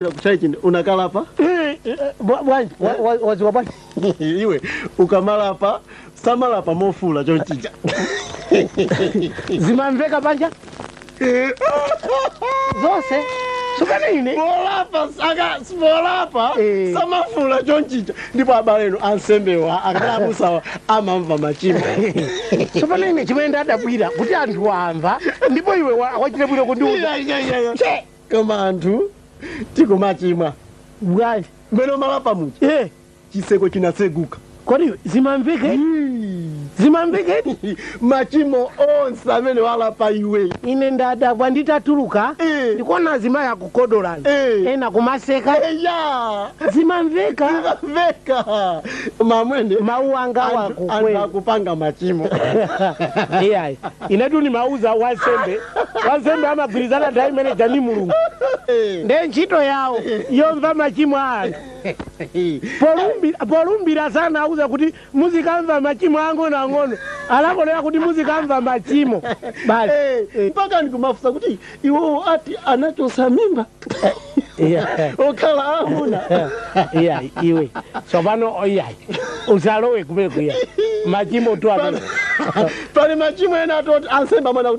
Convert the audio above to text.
Kuchaichi unakalapa. Bwanji waziwa bwanji? Iwe ukamalapa samalapa mofula chonchija. Zimamveka panja zonse sukane ine. Polapa saka polapa samafula chonchija, ndipo abaleno ansembewa akalabusawa amamva machimo. Sopano ine chimene ndadabwira kuti anthu amva, ndipo iwe wachite bwino kundiuza. Koma anthu tikumachimwa. Bwanji? Mmene umalapa muja, chiseko chinatseguka. Kodi zimamveka? Zimamveka? Machimo onse amene walapa iwe. Ine ndadabwa nditatuluka, ndikuona azimayi akukodolana, ena kumaseka. Eya. Zimamveka. Zimamveka mamwene. Mawu anga anthu wakukwera. Akupanga machimo. Iyayi, inetu nimauza wansembe, wansembe amagwirizana nthawi imeneja ndi Mulungu, nde ntchito yawo yomva machimo a anthu. Polumbira sana auza kuti muzikamva machimo ang'onoang'ono, alakonera kuti muzikamva machimo basi. Mpaka ndikumafusa kuti iwowo ati anachosa mimba okhala amuna. Iyayi iwe, tsopano iyayi, usalowe kumene kuya machimo tu amene. Pali machimo ena atoti ansembe amana.